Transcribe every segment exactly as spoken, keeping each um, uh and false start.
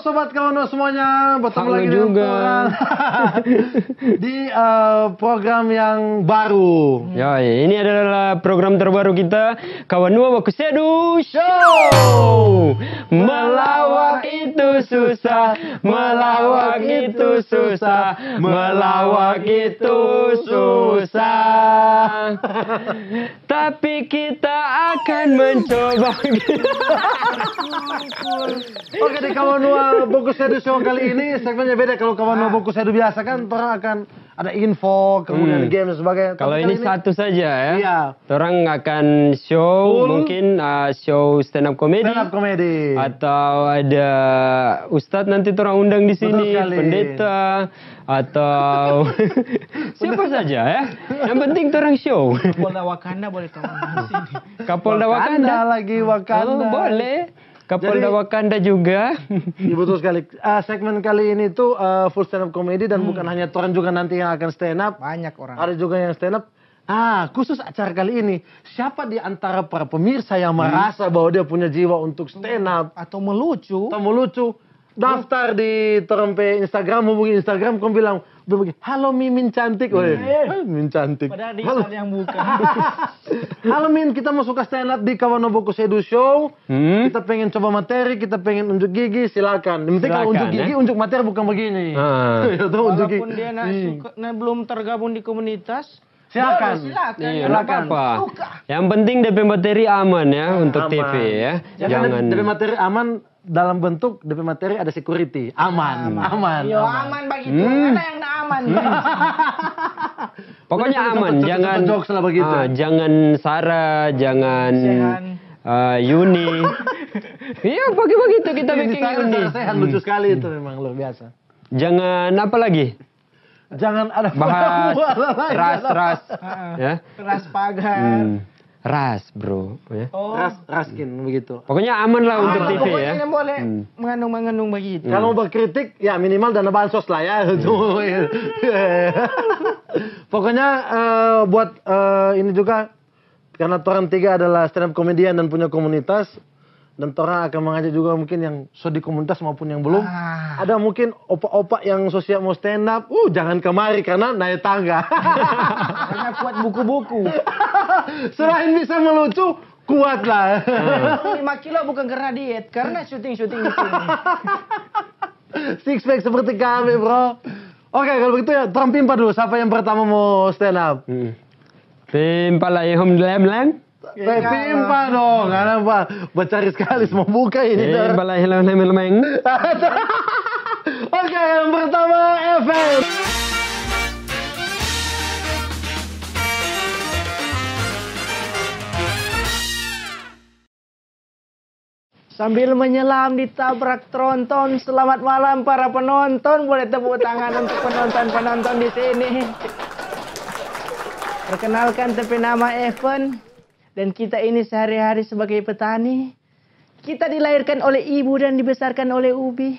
Sobat Kawanua semuanya, bertemu lagi dengan juga. Torang di, eh, program yang baru. Ya, ini adalah program terbaru kita, Kawanua Baku Sedu Show. Melawak itu susah, melawak itu susah, melawak itu susah. Tapi kita akan mencoba. Oke, di Kawanua Baku Sedu Show kali ini segmennya beda. Kalau Kawanua Baku Sedu biasa kan, torang akan ada info, kemudian games dan sebagainya. Kalau ini satu saja ya. Iya. Torang akan show, mungkin, uh, show stand up comedy. Stand up comedy. Atau ada ustadz nanti torang undang di sini, pendeta, atau siapa saja ya. Yang penting torang show. Kapolda Wakanda boleh torang undang di sini. Kapolda Wakanda. Wakanda lagi, Wakanda. Oh, boleh. Kapolda Wakanda juga. Iya, betul sekali. Ah, segmen kali ini tuh, eh, full stand up comedy dan bukan hanya torang juga nanti yang akan stand up. Banyak orang. Ada juga yang stand up. Ah, khusus acara kali ini, siapa di antara para pemirsa yang merasa bahwa dia punya jiwa untuk stand up? Atau melucu. Atau melucu? Daftar di torang pe Instagram, hubungi Instagram, kong bilang, Begini, "Halo Mimin cantik." Weh, eh, Mimin cantik. Padahal dia yang bukan. "Halo Min, kita mau suka stand up di Kawanua Baku Sedu Show. Kita pengen coba materi, kita pengen unjuk gigi, silakan." Yang penting kalau unjuk gigi, unjuk materi bukan begini. Ah. Ya, tuh, unjuk gigi. Walaupun dia na suka, na belum tergabung di komunitas, silakan. Boleh, silakan. Iya, nggak apa-apa. Yang penting depe materi aman ya untuk T V ya. Jangan depe materi aman dalam bentuk depe materi ada security. Aman, aman, aman. Yo, aman bagitu. Mana yang na aman? Pokoknya aman, jangan, ah, jangan Sarah, jangan, ah, Yuni. Iya, bagi-bagi itu kita bikin Yuni. Sehan, lucu sekali itu, memang luar biasa. Jangan apa lagi? Jangan ada bahas ras, ras, ya. Ras pagar. Ras, bro, ya. Oh. Ras, raskin begitu. Pokoknya aman lah untuk T V ya. Pokoknya boleh mengandung-mengandung begitu. Kalau mau berkritik, ya minimal dana bansos lah ya. Pokoknya, eh, buat, eh, ini juga, karena torang tiga adalah stand up comedian dan punya komunitas, dan torang akan mengajak juga mungkin yang so di komunitas maupun yang belum. Ah. Ada mungkin opa-opa yang so siap mo stand up, uh, jangan kamari karna nae tangga. Karna kuat buku-buku. Selain bisa melucu, kuat lah. Turun lima kilo bukan karna diet, karna syuting-syuting di sini. Six pack seperti kami, bro. Oke, kalau begitu ya, torang pimpa dulu. Siapa yang pertama mo stand up? Hmm. Pimpa lah, ihom lem-lem. Eh, pimpa dong, ada apa? Bacari sekali, semua buka ini, dong. Pimpa lah, ihom lem-lem. Oke, yang pertama, Evan. Sambil menyelam ditabrak tronton, selamat malam para penonton. Boleh tepuk tangan untuk penonton-penonton di sini. Perkenalkan, tapi nama Evan, dan kita ini sehari-hari sebagai petani. Kita dilahirkan oleh ibu dan dibesarkan oleh ubi.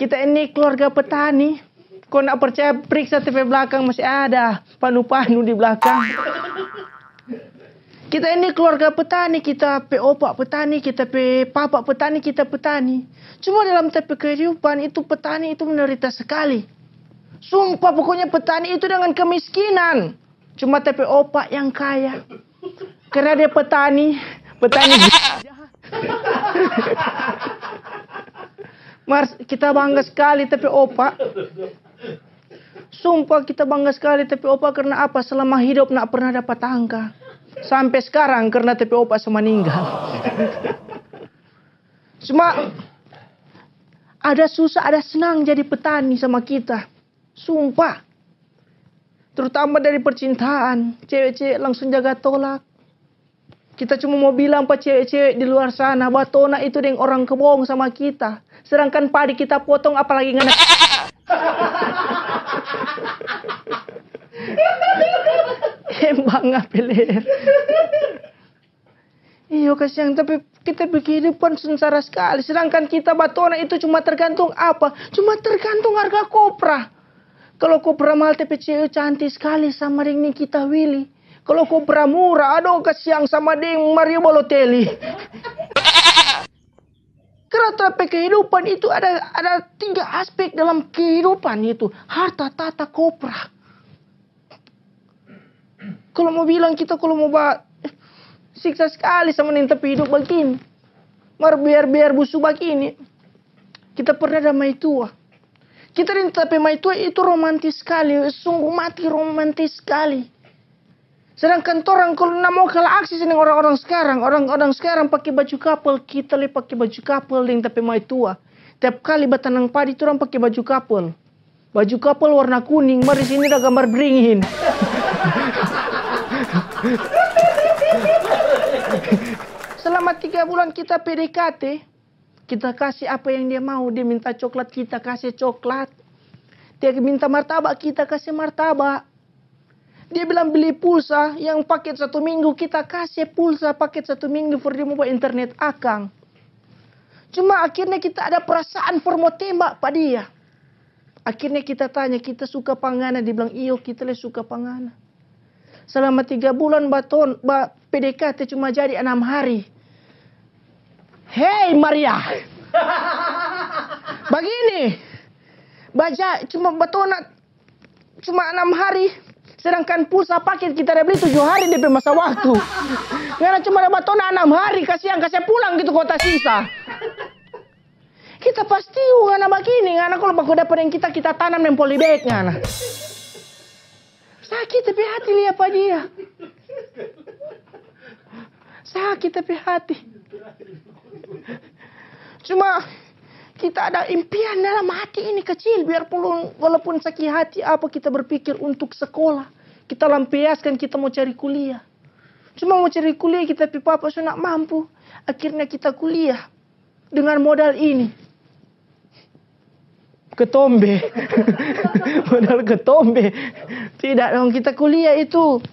Kita ini keluarga petani. Ko nda percaya, periksa te pe blakang, masih ada panu-panu di blakang. Kita ini keluarga petani, kita pe opa petani, kita pe papa petani, kita petani. Cuma dalam te pe kehidupan itu, petani itu menderita sekali. Sumpah, pokoknya petani itu dengan kemiskinan. Cuma te pe opa yang kaya. Karena dia petani, petani. Mar, kita bangga sekali te pe opa. Sumpah, kita bangga sekali te pe opa. Karena apa? Selama hidup nda pernah dapa tangka. Sampe skarang karena te pe opa so maninggal. Cuma ada susah, ada senang jadi petani sama kita. Sumpah. Terutama dari percintaan, cewe-cewe langsung jaga tolak. Kita cuma mo bilang pa cewe-cewe di luar sana, batona itu deng orang kebong sama kita. Sedangkan padi kita potong, apalagi ngana. Embang apa, ler? Iyo, kasiang, tapi kita pe kehidupan sengsara skali. Sedangkan kita batona itu cuma tergantung apa? Cuma tergantung harga kopra. Kalo kopra mahal, te pe cewe cantik skali sama deng Nikita Willy. Kalo kopra mura, adoh, kasiang, sama deng Mario Balotelli. Kira ta pe kehidupan itu ada, ada tiga aspek dalam kehidupan itu. Harta, tahta, kopra. Kalau mo bilang kita, kalau mo ba siksa skali sama deng ta pe hidup bagini. Mar biar, biar busu bagini. Kita pernah ada maitua. Kita deng ta pe maitua itu romantis skali, sungguh mati romantis skali. Sedangkan torang kalu nda mau kala aksi deng orang-orang skarang, orang-orang skarang pake baju kapel, kita lei pake baju kapel deng ta pe maitua. Tiap kali batanang padi, torang pake baju kapel. Baju kapel warna kuning, mar di sini ada gambar beringin. Selama tiga bulan kita P D K T, kita kase apa yang dia mau. Dia minta coklat, kita kase coklat. Dia minta martabak, kita kase martabak. Dia bilang beli pulsa yang paket satu minggu, kita kase pulsa paket satu minggu for dia mo ba internet akang. Cuma akhirnya kita ada perasaan for mo tembak pa dia. Akhirnya kita tanya, "Kita suka pa ngana?" Dia bilang, "Iyo, kita lei suka pa ngana." Selama tiga bulan baton, ba P D K T cuma jadi enam hari. Hei, Maria. Bagini. Baja cuma batona cuma enam hari, sedangkan pulsa paket kita ada beli tujuh hari de pe masa waktu. Ngana cuma ada batona enam hari, kasiang, kase pulang gitu kota sisa. Kita pasti ngana bagini, ngana kalau baku dapa deng kita, kita tanam deng polybag ngana. Sakit tapi hati lia pa dia. Sakit tapi hati. Cuma kita ada impian dalam hati ini kecil, biarpun walaupun sakit hati apa kita berpikir untuk sekolah. Kita lampiaskan, kita mau cari kuliah. Cuma mau cari kuliah, kita pi papa so nda mampu. Akhirnya kita kuliah dengan modal ini. Ketombe. Modal ketombe. Tidak dong, kita kuliah itu.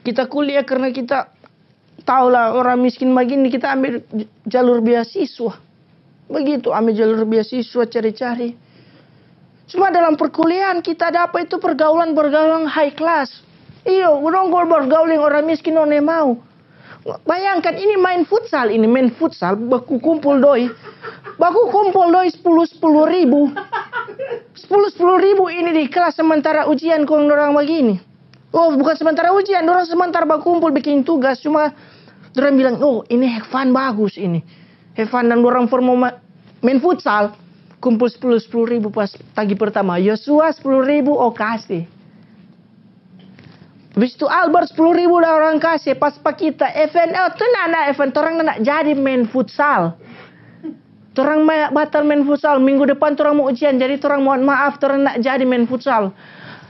Kita kuliah karena kita tahu lah, orang miskin bagini, kita ambil j-, jalur beasiswa. Begitu, ambil jalur beasiswa, cari-cari. Cuma dalam perkuliahan kita dapa itu pergaulan-pergaulan high class. Iyo, dong kalu bergaul deng orang miskin, dong nda mau. Bayangkan, ini main futsal, ini main futsal, baku kumpul doi. Baku kumpul doi sepuluh, sepuluh ribu. Sepuluh, sepuluh ribu ini di kelas sementara ujian kong dorang bagini. Oh, bukan sementara ujian, dorang sementara bakumpul bikin tugas, cuma dorang bilang, "Oh, ini have fun bagus ini. Have fun," dan dorang for mo ma-, main futsal. Kumpul sepuluh, sepuluh ribu pas tagi pertama. Yosua sepuluh ribu, oh, kase. Habis itu Albert sepuluh ribu da orang kase, pas pa kita, Evan, oh, tu nana, Evan, torang nana jadi main futsal. Torang ma-, batal main futsal, minggu depan torang mo ujian, jadi torang mohon maaf, torang nda jadi main futsal.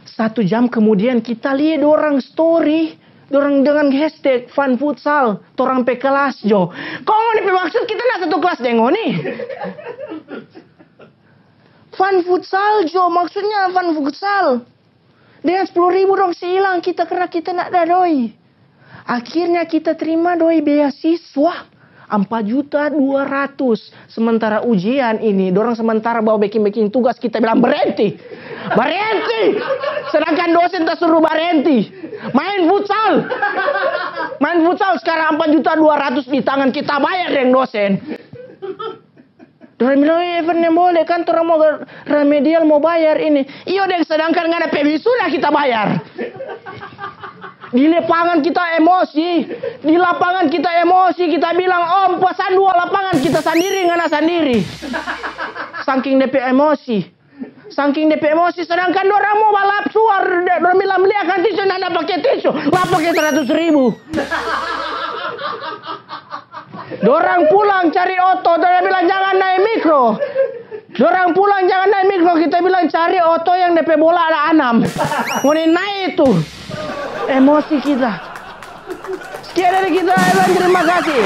Satu jam kemudian kita lia dorang story, dorang dengan hashtag fun futsal, torang pe kelas jo. Kong ngoni pe maksud kita nda satu kelas deng ngoni? Fun futsal jo, maksudnya fun futsal. Dengan sepuluh ribu dong se ilang kita karena kita nda ada doi. Akhirnya kita terima doi beasiswa empat juta dua ratus. Sementara ujian ini, dorang sementara bawa beking-beking tugas, kita bilang, "Berhenti! Berhenti!" Sedangkan dosen ta suruh berhenti. Main futsal! Main futsal sekarang empat juta dua ratus di tangan kita, bayar deng dosen. Dorang bilang, "Eh, Evan, yang boleh kan, torang mo remedial, mo bayar ini." Iyo deng, sedangkan ngana pe wisuda kita bayar. Di lapangan kita emosi, di lapangan kita emosi, kita bilang, "Om, pesan dua lapangan, kita sandiri, ngana sandiri." Sangking de pe emosi. Sangking de pe emosi, sedangkan dorang mo balap suar, de-, dorang bilang, "Beli akang tisu, nda ada pake tisu, lap pake seratus ribu." Dorang pulang cari oto, dorang bilang, "Jangan nae mikro." Dorang pulang, "Jangan nae mikro," kita bilang, "Cari oto yang de pe bola ada anam." Ngoni nae itu. Emosi kita. Sekian dari kita, Evan, terima kasih.